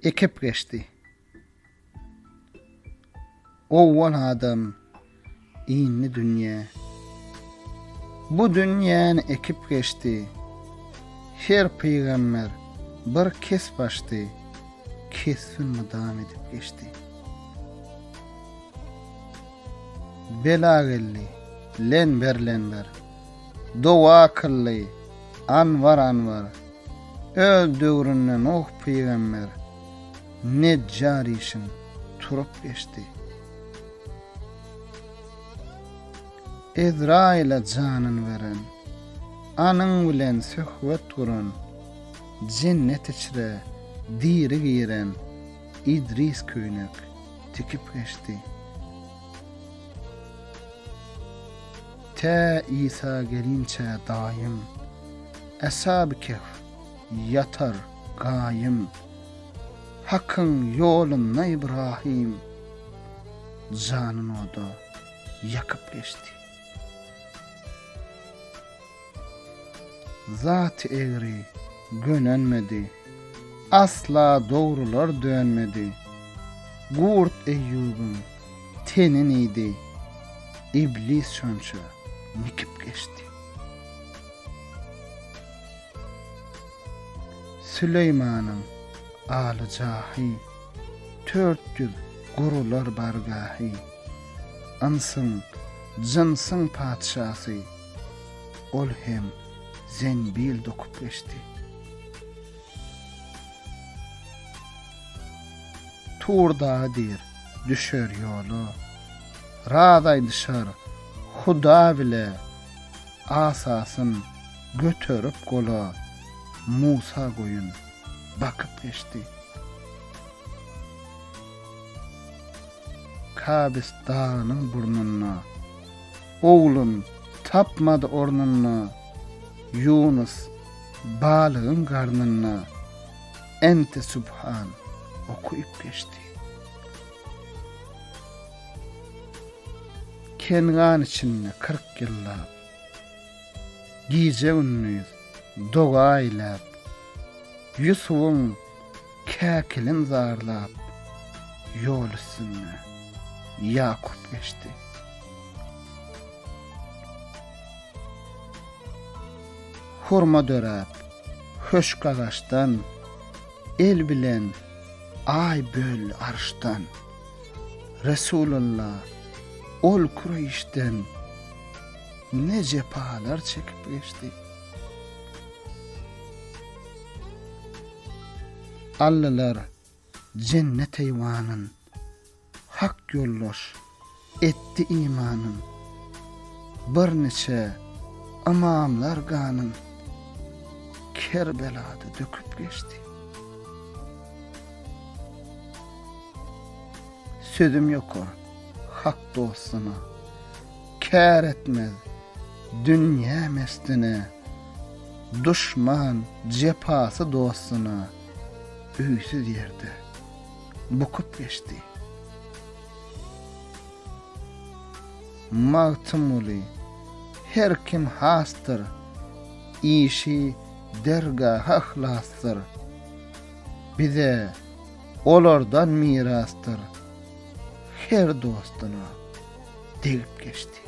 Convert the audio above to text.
Ekip geçdi. Owwal adam indi dünýä. Bu dünýäni ekip geçdi. Her pygamber bir kesp açdy, kesbin mydam edip geçdi. Bela geldi, lenber-lenber. Doga kyldy, anbar-anbar. Öz döwründe Nuh pygamber Nejjar işin turup geçdi. Ezraýyla janyn beren, Anyň bilen söhbet guran, Jennet içre diri giren Idris köýnek tikip geçdi. Tä Isa gelinçä daýym, Äsaby Kehf ýatar gaýym. Hakyň ýolunda Ybrahym, Janyn oda ýakyp geçdi. Zat egri gönenmedi, Asla dogrular dönmedi. Gurt Eýýubyň tenin iýdi, Iblis şonça nikip geçdi. Süleýmanyň aly jahy, 400 gurular bargahy. Ynsyň, jynsyň patyşasy, Ol hem zenbil dokup geçdi. Tur dagy diýr, düşer ýola. Raz aýdyşar Huda bile, Asasyn göterip gola, Musa goýun bakyp geçdi. Kabis dagynyň burnunda, Oglun tapmady ornunda, Ýunus balygyň garnynda, Ente Subhan okyp geçdi. Kengan içinde 40 ýyllap, Gije-gündiz doga eýläp, Ýusubyň käkilin zarlap, Ýol üstünde Ýakup geçdi. Hurma döräp, höşk agaçdan, El bilen Aý böldi arşdan. Resulalla ol Kureýşden Ne jepalar çekip geçdi. Aldylar jennet eýwanyn, Hak ýoldaş etdi imanyn. Birniçe ymamlar ganyn Kerbelada döküp geçdi. Sözüm ýokar Hak dostuna, Kär etmez dünýä mestine, Duşman jepasy dostuna, Öýsüz ýerde bukup geçdi. Magtymguly, her kim hasdyr, Işi dergaha yhlasdyr. Bize olardan mirasdyr, Her dostuna degip geçdi.